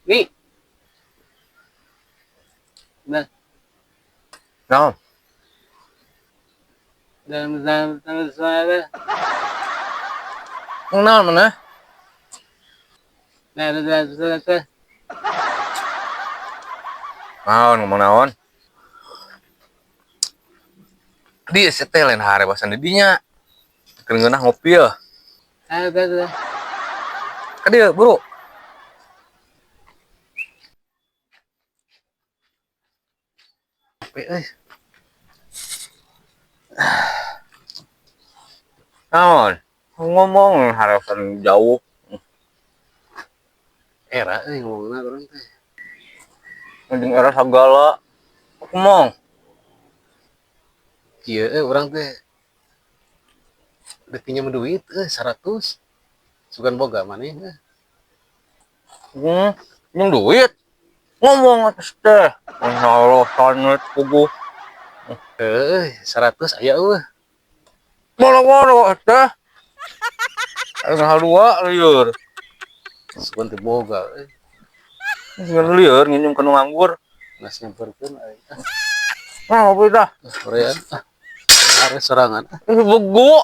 Nih. Nah, Naon? Dalam dalam dalam suara. Naon mana? Nah, dalam suara. Naon ngomong naon? Di teh lain harewasan di dinya. Keur ngeunah ngopi ya. Ah, betul. Ka dieu, buru. Capek euy. Naon? Ngomong harewasan jauh. Era euy ngomongna urang teh. Jeung era sagala. Ngomong. Kieu euy urang teh dek pinjam duit euy 100. Sugan boga maneh euy. Yang duit. Ngomong atas teh. Insyaallah sanet puguh. Heuh, 100 aya eueuh. Boro-boro teh. Aya dua lieur. Sugan teu boga euy. Ngan lieur nginjem ka nu nganggur. Geus nyamperkeun aing. Nah, ngopi dah. Hoream ah. Are sorangan ah. Ih, begu.